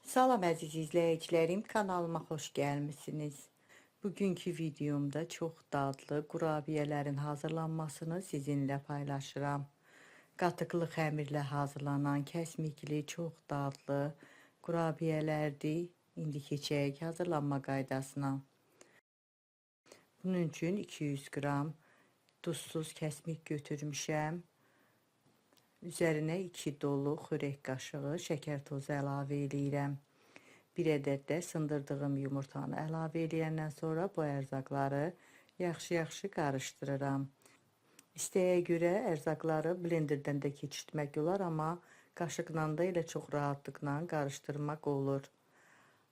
Salam əziz izləyicilərim, kanalıma xoş gəlmisiniz. Bugünkü videomda çox dadlı qurabiyələrin hazırlanmasını sizinlə paylaşıram. Qatıqlı xəmirlə hazırlanan kəsmikli, çox dadlı qurabiyələrdir. İndi keçək hazırlanma qaydasına. Bunun üçün 200 qram duzsuz kəsmik götürmüşəm. Üzərinə 2 dolu xörək qaşığı şəkər tozu əlavə eləyirəm. Bir ədəd də sındırdığım yumurtanı əlavə eləyəndən sonra bu ərzaqları yaxşı-yaxşı qarışdırıram. İstəyə görə ərzaqları blenderdən də keçirtmək olar, amma qaşıqla da elə çox rahatlıqla qarışdırmaq olur.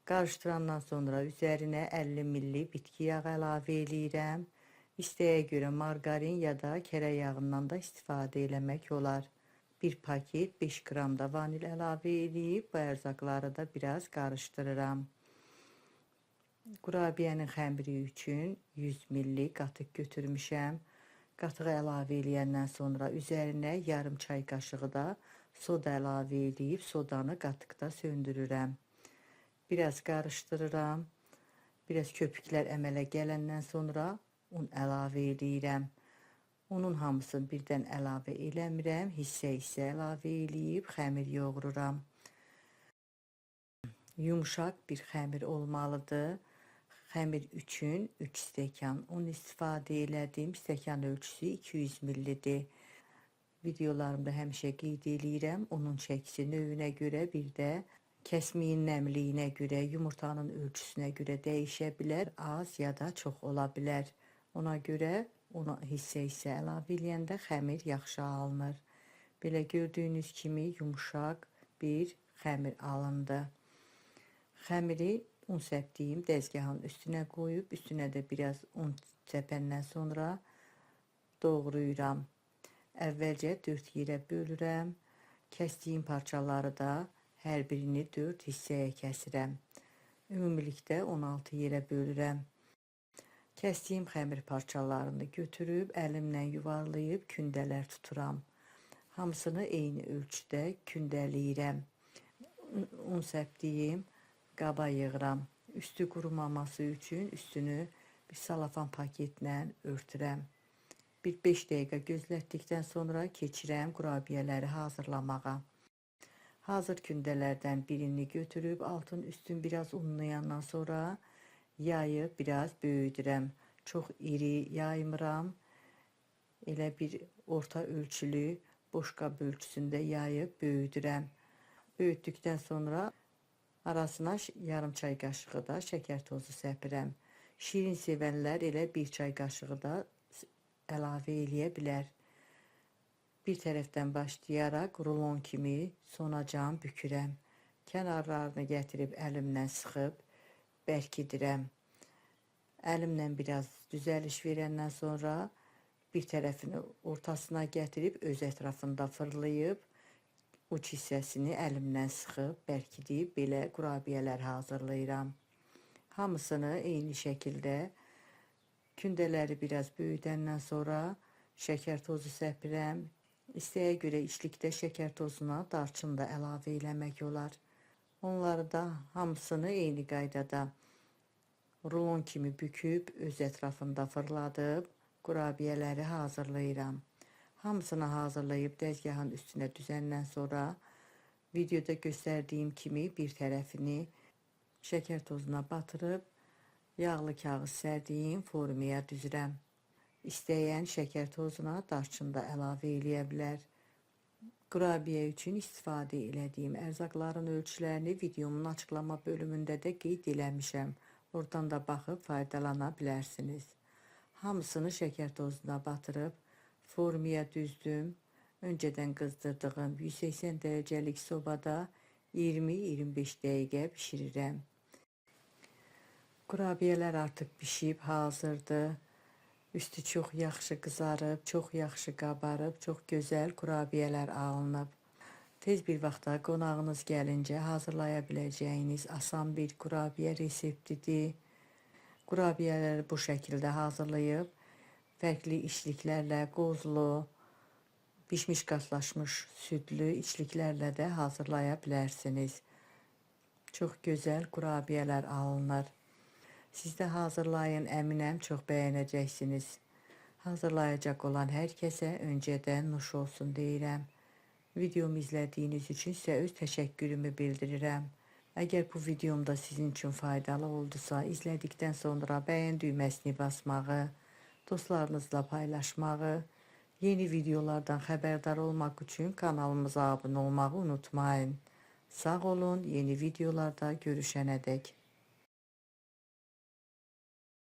Qarışdırandan sonra üzərinə 50 milli bitki yağı əlavə eləyirəm. İstəyə görə marqarin ya da kərə yağından da istifadə eləmək olar. Bir paket 5 qram da vanil əlavə eləyib bu ərzaqları da biraz qarışdırıram. Qurabiyənin xəmiri üçün 100 milli qatıq götürmüşəm. Qatığı əlavə eləyəndən sonra üzərinə yarım çay qaşığı da soda əlavə eləyib sodanı qatıqda söndürürəm. Biraz qarışdırıram. Biraz köpüklər əmələ gələndən sonra un əlavə eləyirəm. Unun hamısını birdən əlavə eləmirəm, hissə-hissə əlavə eləyib xəmir yoğururam. Yumşaq bir xəmir olmalıdır. Xəmir üçün 3 stəkan un istifadə elədim. Stəkan ölçüsü 200 millidir. Videolarımda həmişə qeyd eləyirəm. Unun çəkisi növünə görə, bir də kəsmiyin nəmliyinə görə, yumurtanın ölçüsünə görə dəyişə bilər, az ya da çox ola bilər. Ona görə ona hissə-hissə əlavə eləyəndə xəmir yaxşı alınır. Belə gördüyünüz kimi yumşaq bir xəmir alındı. Xəmiri un səpdiyim dəzgahın üstünə qoyub, üstünə də biraz un səpəndən sonra doğrayıram. Əvvəlcə 4 yerə bölürəm. Kəsdiyim parçaları da hər birini 4 hissəyə kəsirəm. Ümumilikdə 16 yerə bölürəm. Kəsdiyim xəmir parçalarını götürüb əlimlə yuvarlayıb kündələr tuturam. Hamısını eyni ölçüdə kündələyirəm. Un səpdiyim qaba yığıram. Üstü qurumaması üçün üstünü bir salafan paketlə örtürəm. Bir 5 dəqiqə gözlətdikdən sonra keçirəm qurabiyələri hazırlamağa. Hazır kündələrdən birini götürüb altın üstün biraz unlayandan sonra yayı biraz böyüdürəm. Çox iri yaymıram. Elə bir orta ölçülü boşqab ölçüsündə yayıb böyüdürəm. Böyütdükdən sonra arasına yarım çay qaşığı da şəkər tozu səpirəm. Şirin sevənlər elə bir çay qaşığı da əlavə eləyə bilər. Bir tərəfdən başlayaraq rulon kimi sonacan bükürəm. Kənarlarını gətirib əlimlə sıxıb bərkidirəm. Əlimlə biraz düzəliş verəndən sonra bir tərəfini ortasına gətirib öz ətrafında fırlayıb uc hissəsini əlimlə sıxıb bərkidib belə qurabiyələr hazırlayıram. Hamısını eyni şəkildə kündələri biraz böyüdəndən sonra şəkər tozu səpirəm. İstəyə görə içlikdə şəkər tozuna darçın da əlavə eləmək olar. Onları da hamısını eyni qaydada rulon kimi büküb öz ətrafında fırladıb qurabiyələri hazırlayıram. Hamısını hazırlayıb dəzgahın üstünə düzəndən sonra videoda göstərdiyim kimi bir tərəfini şəkər tozuna batırıb yağlı kağız sərdiyim formaya düzürəm. İstəyən şəkər tozuna darçın da əlavə eləyə bilər. Qurabiyə üçün istifadə elədiyim ərzaqların ölçülərini videomun açıqlama bölümündə də qeyd eləmişəm. Oradan da baxıb faydalana bilərsiniz. Hamısını şəkər tozuna batırıb formaya düzdüm. Öncədən qızdırdığım 180 dərəcəlik sobada 20-25 dəqiqə bişirirəm. Qurabiyələr artıq bişib hazırdır. Üstü çox yaxşı qızarıb, çox yaxşı qabarıb, çox gözəl qurabiyələr alınıb. Tez bir vaxtda qonağınız gəlincə hazırlaya biləcəyiniz asan bir qurabiyə reseptidir. Qurabiyələri bu şəkildə hazırlayıb fərqli içliklərlə, qozlu, pişmiş qatlaşmış südlü içliklərlə də hazırlaya bilərsiniz. Çox gözəl kurabiyələr alınır. Siz də hazırlayın, əminəm çox bəyənəcəksiniz. Hazırlayacaq olan hər kəsə öncədən nuş olsun deyirəm. Videomu izlədiyiniz üçün sizə öz təşəkkürümü bildirirəm. Əgər bu videomda sizin üçün faydalı oldusa, izlədikdən sonra bəyən düyməsini basmağı, dostlarınızla paylaşmağı, yeni videolardan xəbərdar olmaq üçün kanalımıza abunə olmağı unutmayın. Sağ olun, yeni videolarda görüşənədək.